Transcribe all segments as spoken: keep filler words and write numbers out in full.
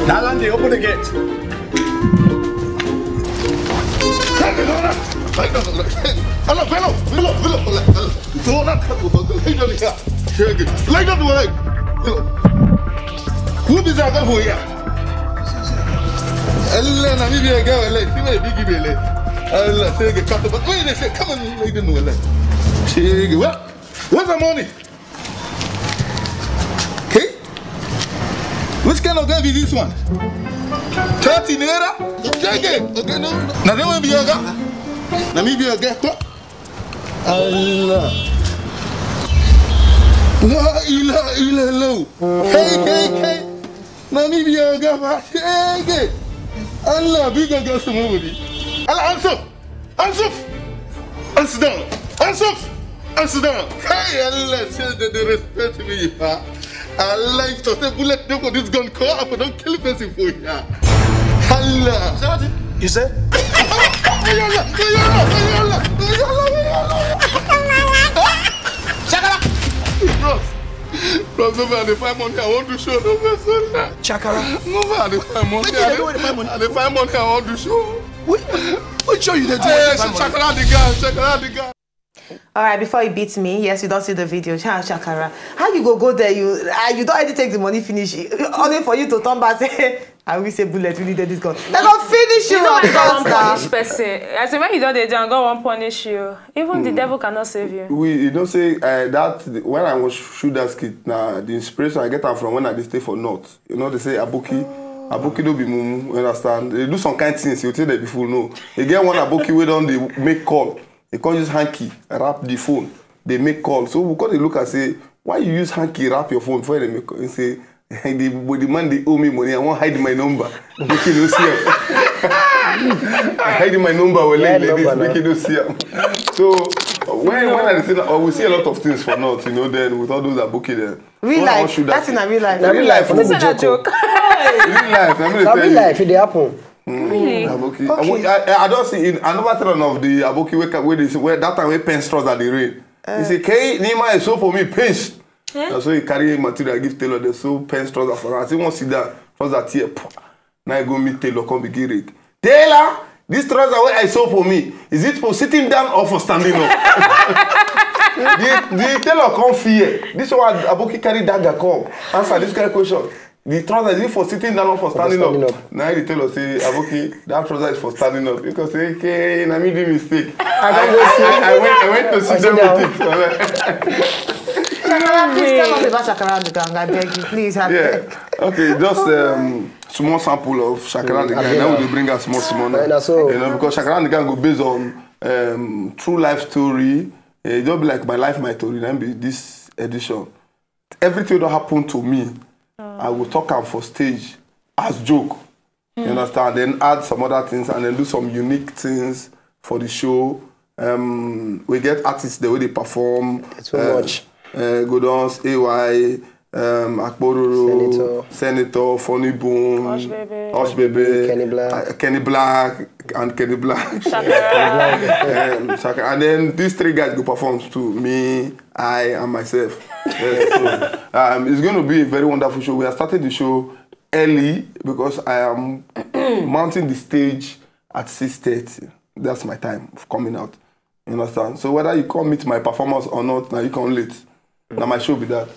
Dalan dey open the gate. Hey, no, no, no, no, no. Hello, hello, hello, hello, hello. Don't knock, hello, hello, hello. Shege. Like that one, like. Hello. Who be that guy for here? Hello, na me be a girl, like, see my big belly. Hello, shege, cut the, but wait, they say, come on, like, no, like. Shege, what? What's the money? Okay? Which kind of girl be this one? Thirty naira? Shege. Okay, no, no. Na dem wey be your girl? Na me be your girl? Come. Allah. La ilaha illallah. Hey, hey, hey. Na me be your girl, ma. Shege. Allah, big girl, small body. Allah, answer. Answer. Answer down. Answer. Answer down. Hey, Allah, say that they respect me, ha. Allah, if to say bullet dey for this gun, call up, don't kill person for here. Allah. Say what? You say? Hey, Allah, hey, Allah, hey, Allah, hey, Allah, hey, Allah. Shakara. Bros, bros, no man, I dey find money, I wan do show, no man, sorry. Chakara. No man, I dey find money. Wetin you dey do with the find money? I dey find money, I wan do show. Which, which show you dey do? Hey, with the find money? Chakara the guy, Chakara the guy. All right, before you beat me, yes, you don't see the video. Cha, Chakara. How you go go there? You, ah, you don't already take the money finish. Only for you to turn back say, I will say bullet really did this gun. They go finish you. You know, God wan punish person. I say when you don dey down, God wan punish you. Even the devil cannot save you. We, you know, say uh, that when I was shoot that skit, now the inspiration I get am from when I dey stay for north. You know, they say aboki, aboki no be mumu. You understand? They do some kind things. You tell them before no. They get one aboki wey don dey make call. They come use hanky wrap the phone. They make call. So we come dey look and say, why you use hanky wrap your phone before they make call? He say, the, but the man dey owe me money. I wan hide my number. Make you no see am. I hide my number well, yeah, like this, number now. Make you no see am. So when when I say that, oh, we see a lot of things for north, you know. Then with all those aboki there. Real life. That's in a real life. Na real life, no be joke. Real life. I mean, na real life. It dey happen. Really? Okay. I, I, I don't see it. I never tell of the aboki where, where they say where that time where pens trust that they rain. He say, "Kei nima is so for me pinch." Eh? So he carry material give tailor. They so pens trust that for us. He won't see that trust that tear. Now I go meet tailor, come begin rake. Tailor, this trouser wey I sew for me, is it for sitting down or for standing up? the, the tailor come fear. This one, aboki carry dagger come answer this kind of question. The trouser, is it for sitting down or for standing up? Now the tailor say, aboki, that trouser is for standing up. He come say, okay, na me do mistake. I, I, I, I went, I went to sit down with it. Shakara, please tell us about Shakara and the gang. I beg you, please. I beg. Okay, just um, small sample of Shakara and the gang. Now we dey bring out small, small now. You know, because Shakara and the gang go based on um, true life story. It just be like my life, my story. Then be this edition. Everything that happened to me, I will talk am for stage as joke. You understand? Then add some other things and then do some unique things for the show. Um, we get artists the way they perform. Too much. Uh, Godons, A Y, um, Akpororo, Senator. Senator, Funny Bone, Hush Baby. Hush Baby, Kenny Black. Uh, Kenny Black and Kenny Black. Shakara. Um, Shakara. And then these three guys go perform too. Me, I, and myself. Yeah, so, um, it's going to be a very wonderful show. We are starting the show early because I am mounting the stage at six thirty. That's my time of coming out. You understand? So whether you come meet my performance or not, now you come late. Now my show be that.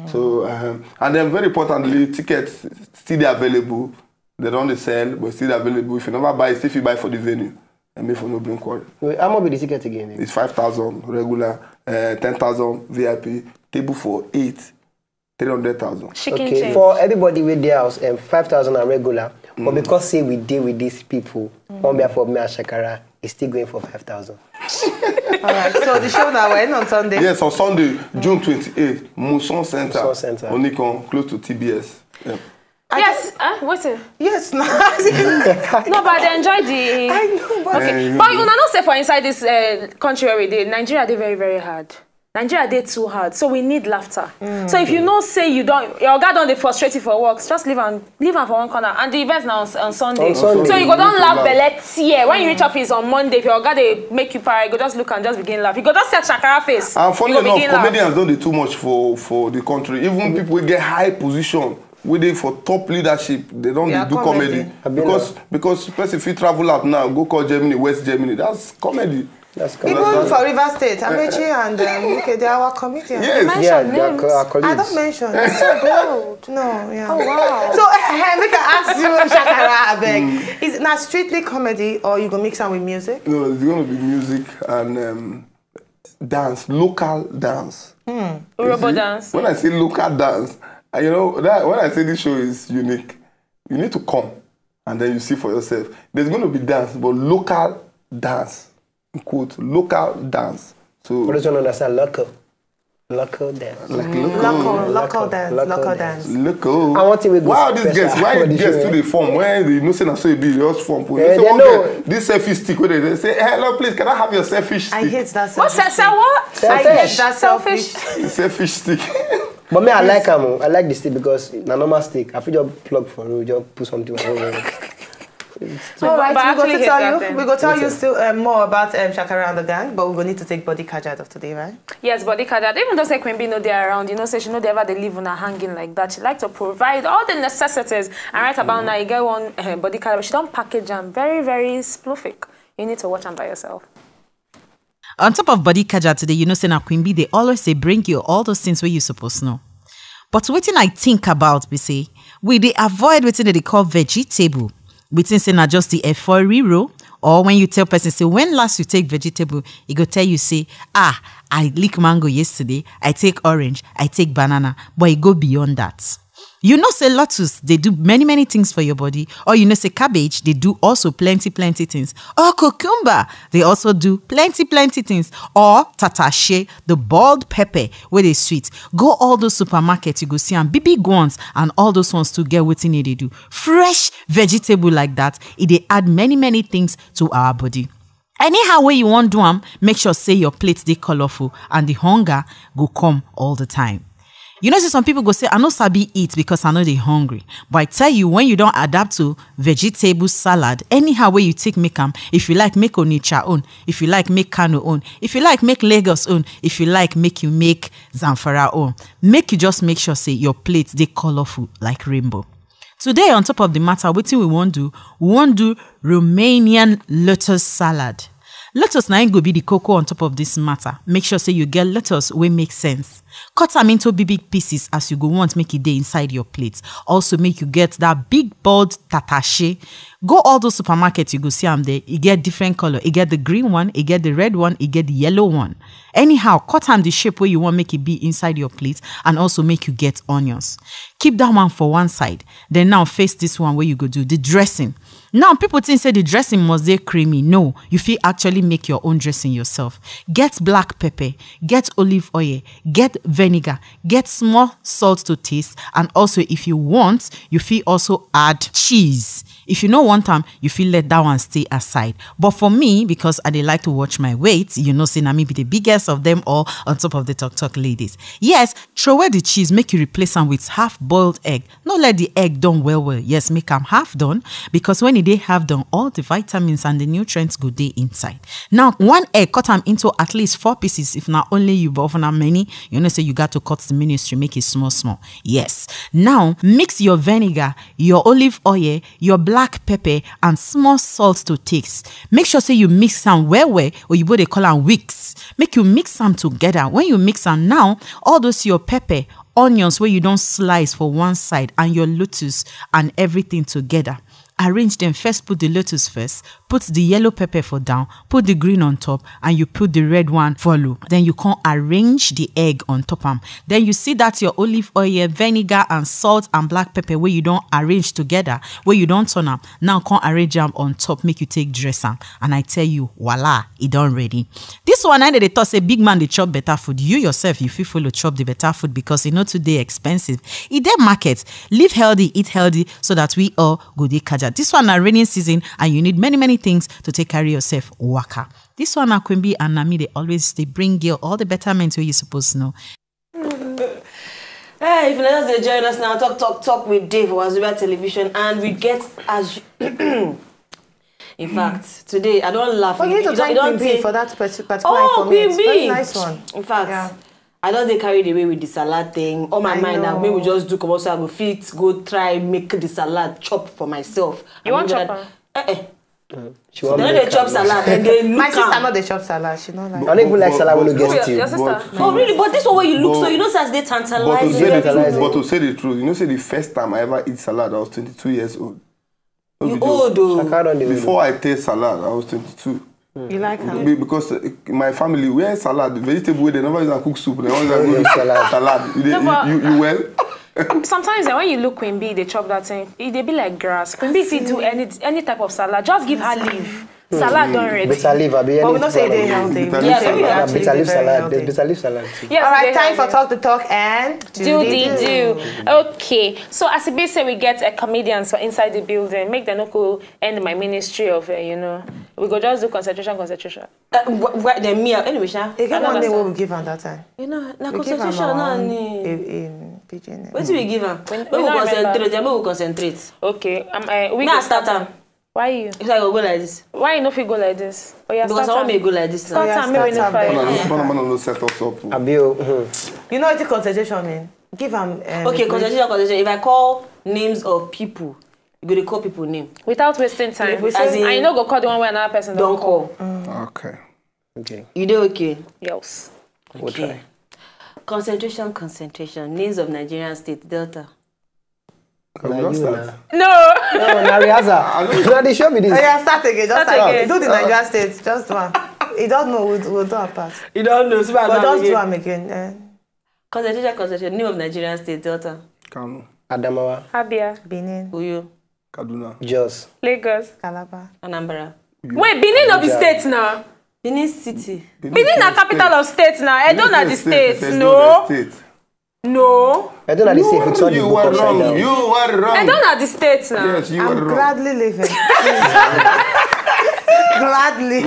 So um, and then very importantly, tickets still dey available. They don't dey sell, but still available. If you never buy, still fit buy for the venue. And me for no bring quarrel. Wait, how much be the ticket again? It's five thousand regular, uh, ten thousand V I P, table for eight, three hundred thousand. Chicken change. Okay, for everybody with their house, um, five thousand are regular. But because say we deal with these people, on behalf of me and Shakara, it's still going for five thousand. All right, so the show now we're in on Sunday. Yes, on Sunday, June twenty-eighth, Muson Center, Muson Center. Onikon, close to T B S. Yeah. Yes, uh, what's it? Yes, no. No, but they enjoy the. I know, but okay. But you know, say for inside this uh, country where we dey, Nigeria dey very, very hard. Nigeria dey too hard, so we need laughter. So if you know say you don't, your oga don dey frustrate you for work, just leave am, leave am for one corner. And the event na on, on Sunday. On Sunday. So you go don laugh belle tear. When you reach office on Monday, if your oga dey make you para, you go just look and just begin laugh. You go just set shakara face. And funny enough, comedians don dey too much for for the country. Even people wey get high position wey dey for top leadership, they don dey do comedy. Because because person fit travel out now, go call Germany, West Germany. That's comedy. That's comedy. Even for Rivers State, Amechi and um, okay, they are our comedians. Yes. Yeah, they are our colleagues. I don't mention. It's so good. No, yeah. Oh wow. So uh, make I ask you, Shakara, abeg. Mm. Is it not strictly comedy, or you go mix am with music? No, it's gonna be music and um, dance, local dance. Mm. Urhobo dance. When I say local dance, I, you know that when I say this show is unique, you need to come and then you see for yourself. There's going to be dance, but local dance, quote, local dance. So for those who don't understand, local. Local dance. Like local. Local, local dance, local dance. Local. I want to make this. Why are these guests? Why these guests do they form? Why they no say na so e be? They just form. Eh, no. This selfie stick, where they say, "Hello, please, can I have your selfie stick?" I hate that selfie stick. What's that? What? I hate that selfie. Selfish stick. But me, I like am. I like the stick because na normal stick. I feel just plug for road, just put something. All right, we go tell you, we go tell you still um, more about um, Shakara and the gang, but we go need to take body card out of today, right? Yes, body card out. Even though say Queen B no dey around, you know say she no dey ever dey leave una hanging like that. She like to provide all the necessities. And right about now, you get one uh, body card, but she don't package them very, very splufic. You need to watch them by yourself. On top of body card out today, you know say na Queen B dey always say bring you all those things where you supposed to know. But wetin I think about be say we dey avoid wetin dem dey call vegetable. We think say na just the efo riro, or when you tell person say when last you take vegetable, e go tell you say, "Ah, I lick mango yesterday, I take orange, I take banana," but e go beyond that. You know say lettuce dey do many many things for your body, or you know say cabbage dey do also plenty plenty things, or cucumber dey also do plenty plenty things, or tatashe, the boiled pepper wey dey sweet. Go all those supermarkets, you go see am, big big ones and all those ones too get wetin e dey do. Fresh vegetable like that, e dey add many many things to our body. Anyhow wey you wan do am, make sure say your plate dey colorful and the hunger go come all the time. You know say some people go say, "I no sabi eat because I no dey hungry." But I tell you, when you don adapt to vegetable salad, anyhow wey you take make am, if you like make Onitsha own, if you like make Kano own, if you like make Lagos own, if you like make you make Zamfara own, make you just make sure say your plate dey colorful like rainbow. Today, on top of the matter, wetin we wan do? We wan do Romanian lettuce salad. Lettuce na im go be the cocoa on top of this matter. Make sure say you get lettuce wey make sense. Cut am into big big pieces as you go want make e dey inside your plate. Also make you get that big boiled tatashe. Go all those supermarkets, you go see am there. E get different color. E get the green one, e get the red one, e get the yellow one. Anyhow, cut am the shape wey you want make e be inside your plate and also make you get onions. Keep that one for one side. Then now face this one wey you go do, the dressing. Now people think say the dressing must dey creamy. No, you fit actually make your own dressing yourself. Get black pepper, get olive oil, get vinegar, get small salt to taste, and also if you want, you fit also add cheese. If you no want am, you fit let that one stay aside. But for me, because I dey like to watch my weight, you know say na me be the biggest of them all on top of the talk talk ladies. Yes, throw away the cheese, make you replace am with half boiled egg. No let the egg done well well. Yes, make am half done, because when e dey half done, all the vitamins and the nutrients go dey inside. Now, one egg, cut am into at least four pieces. If na only you, but if na many, you know say you got to cut the ministry, make it small small. Yes. Now, mix your vinegar, your olive oil, your black pepper, and small salt to taste. Make sure say you mix am well well, or you dey call am wicks. Make you mix am together. When you mix am now, all those your pepper, onions wey you don slice for one side, and your lettuce and everything together. Arrange them first, put the lettuce first, put the yellow pepper for down, put the green on top, and you put the red one follow. Then you can arrange the egg on top am. Then you see that your olive oil, vinegar, and salt and black pepper wey you don arrange together, wey you don turn am. Now come arrange am on top, make you take dress am. And I tell you, voila, e don ready. This one, I dey talk say big man dey chop better food. You yourself, you fit follow chop the better food because e no too dey expensive. E dey market. Live healthy, eat healthy, so that we all go dey kaja. This one na rainy season, and you need many many things to take carry yourself waka. This one na Queen B and na me dey always dey bring you all the betterment wey you suppose know. Hey, if you just dey join us now, talk talk talk with Dave for Wazobia Television, and we get as you, in fact today I don't laugh. But you need to thank Queen B for that particular information. Oh, Queen B. Very nice one. In fact, yeah. I don dey carried away with the salad thing. All my I mind now, know. make we just do comot so I go fit go try make the salad chop for myself. You wan Maybe chop that- am? Eh eh. She wan They no make dey chop am. Salad and they look My sister am. No dey chop salad. She no like. I don't even like But- salad wey no but- get Wait, stew. your sister? Oh really? But this one wey you look so, you know say as dey But to say tantalizing. the truth, Tantalizing. but to say the truth, you know, say the first time I ever eat salad, I was twenty-two years old. No You be joke. Old o. Shakara don dey Before I taste salad, I was twenty-two. You like am? Be- Because uh, my family, where salad, vegetable wey dem never use am cook soup, dem always use am Salad. Salad. You, dey- No, but- you, you well? Sometimes eh, when you look Queen Bee, they chop that thing. E dey be like grass. Queen Bee fit do any any type of salad. Just give her leaf. Salad don ready. Bitter leaf, abi But we any know say e dey salad. healthy. We Yeah, know say very e healthy. Na actually bitter leaf dey very salad. healthy. There's bitter leaf salad. Yes, All they right, time for healthy. Talk the Talk and Do the do. Okay. So as e be say we get a comedians for inside the building, make dem no go end my ministry of uh, you know. We go just do concentration, concentration. Uh, wh- wh- then me, anyway, sha. E get I don't one name wey understand. We give am that time. You know, na We give am concentration our na own ni. in, in pidgin name. Wetin we give am? We- Make we we no concentrate. remember. Then make we concentrate. Okay. Um, uh, we Now go start am. Why you? If I go go like this. Why you no fit go like this? Oh yeah, Because I start want am. me to go like this. Start Yeah, am, make we no start am. fight. Mana, mana, mana, no set us up. Abi o. Hmm. You know what the concentration mean? Give am. Um, Okay, concentration, concentration. If I call names of people, you go dey call people name. Without wasting time. If we As in- And you no go call the one where another person Don't don call. Call. Okay. You dey okay? Yes. We'll try. Concentration, concentration. Names of Nigerian states. Delta. Na you na. No. No, na rehearsal. Na the show be this. Oh yeah, start again. Just Start start again. Do the Nigerian states. Just do am. You don't know. We'll, we'll do our part. You don't know. So But just do am again. Eh. Concentration, concentration. Name of Nigerian state. Delta. Kano, Adamawa, Abia. Benin, Uyo. Kaduna. Jos, Lagos. Calabar. Anambra. Wait, Benin no be Abuja. State now. Benin City. Benin na capital of state now. Edo na the state. No. State. No. Edo na the state. If it's all the You book were upside wrong. down. You were wrong. Edo na the state now. Yes, you were I'm wrong. gladly leaving. Gladly.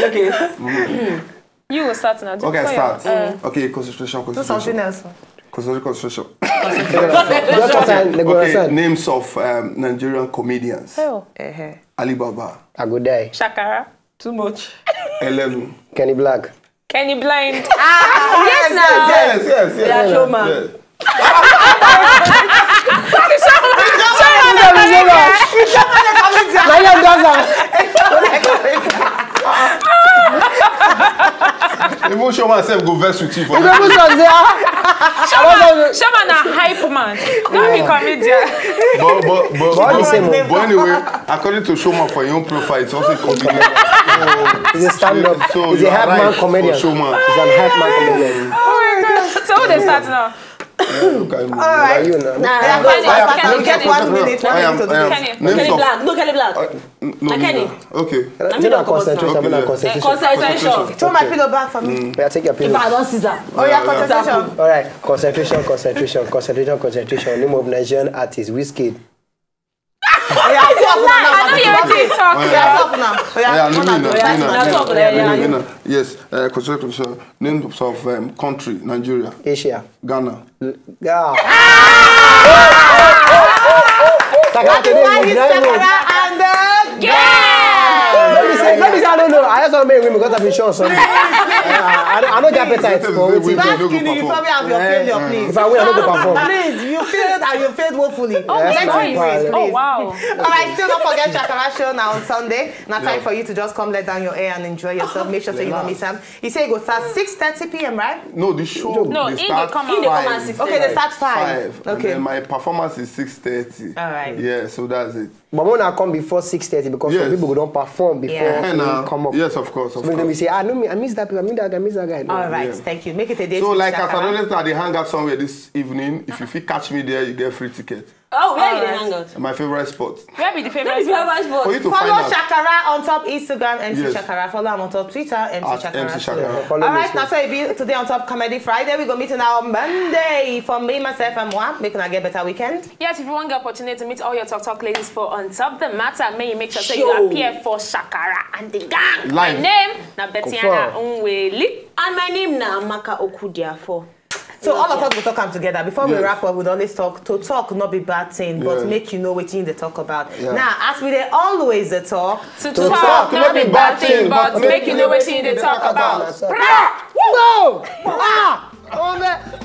Okay. You go start now. Okay, Call your- start. Okay, concentration, Do something concentration. Else. Concentration, concentration. Just understand. They go Okay, understand. Names of um, Nigerian comedians. Oh. Eh. Uh-huh. Alibaba, Shakara. Too much. Eleven. Kenny Black, Kenny Blind. Yes, now. Yes, yes, yes. Yeah, yes, showman. Yes. Lion Gaza. Even show myself go vex with you for You go put some say ah. Showman na hype man. No be comedian. But but but, But the same. but, but anyway, according to Showman for your own profile, it's also a comedian. He's a stand-up. So He's you a are hype man right for comedian. Showman. He's an hype man comedian. Oh my God. So who dey start now? Okay. All right. You know. Nah, Yeah, I'm fast, fine. fast, fast. Can You get you one control? Minute. One I am- minute to I am- do. Kenny. Names Kenny of- Black. No, Kenny Black. Uh, no, Kenny. no, no. Okay. Is it a concentration? Okay, Abi na yeah. Concentration. Concentration. Throw my pillow back for me. Yeah, take your If pillow. I don seize am. Oh yeah, Yeah, yeah. Concentration. All right, concentration, concentration, concentration, concentration. Name of Nigerian artist Wizkid. Oh yeah, talk now. I know you take talk. Yeah, talk now. Oh yeah, Yeah, no, come on, no, do no, it. no, Now no, talk, no, yeah, no, yeah. no, no. Yes, uh, concentration, concentration. Names of um, country, Nigeria, Asia. Ghana. Yeah. That is why he's Shakara and the Let me say, let me say, I don't know. I just want to make women because I've been sure something. I, I, I don't get appetite for Let me wetin. say, That's kidding. You probably have your failure, please. If I win, I no go perform. Please, you failed and you failed woefully. Oh, Let's my win, voice. please. Oh, wow. All right, still don't forget Shakara show now on Sunday. Now time Yeah. for you to just come let down your hair and enjoy yourself. Make sure so you don't miss time. He say it go start six thirty p m, right? No, the show. No, they he dey start come five. out. He dey come at six. Okay, they start five. And Okay. Then my performance is six thirty. All right. Yeah, so that's it. But when I come before six thirty because some Yes. people go don perform before Eh, we now. come up. Yes, of course, of So when course. we say, ah, no, me, I miss that person, I miss that guy, I miss that guy. No. All right. Yeah. Thank you. Make it a day. So to like as I Shakara. always say, I dey hang out somewhere this evening. If you fit catch me there, you get free ticket. Oh, where you dey Alright. Hang out? My favorite spot. Where be the That favorite is my spot? favorite spot. For you to Follow find out. Shakara on top Instagram, M C Yes. Shakara. Follow him on top Twitter, M C At Shakara. M C too. Shakara. Follow All me right, too. now so it be today on top Comedy Friday. We go meet on our Monday. For me, myself, and Moa. Make una get better weekend. Yes, if you wan get opportunity to meet all your talk talk ladies for on top the matter, may you make sure say Show. You appear for Shakara and the gang. Live. My name na Betiana Confirm. Nweli. And my name na Amaka Okudiafo. So all of us will talk am together. Before we Yes. Wrap up, we always talk to talk, not be bad thing, but Yeah. Make you know what you need to talk about. Yeah. Now, as we dey always dey talk, To talk, not be bad thing, but make you know what you need to talk about. Bra! No! Ah! Oh, man.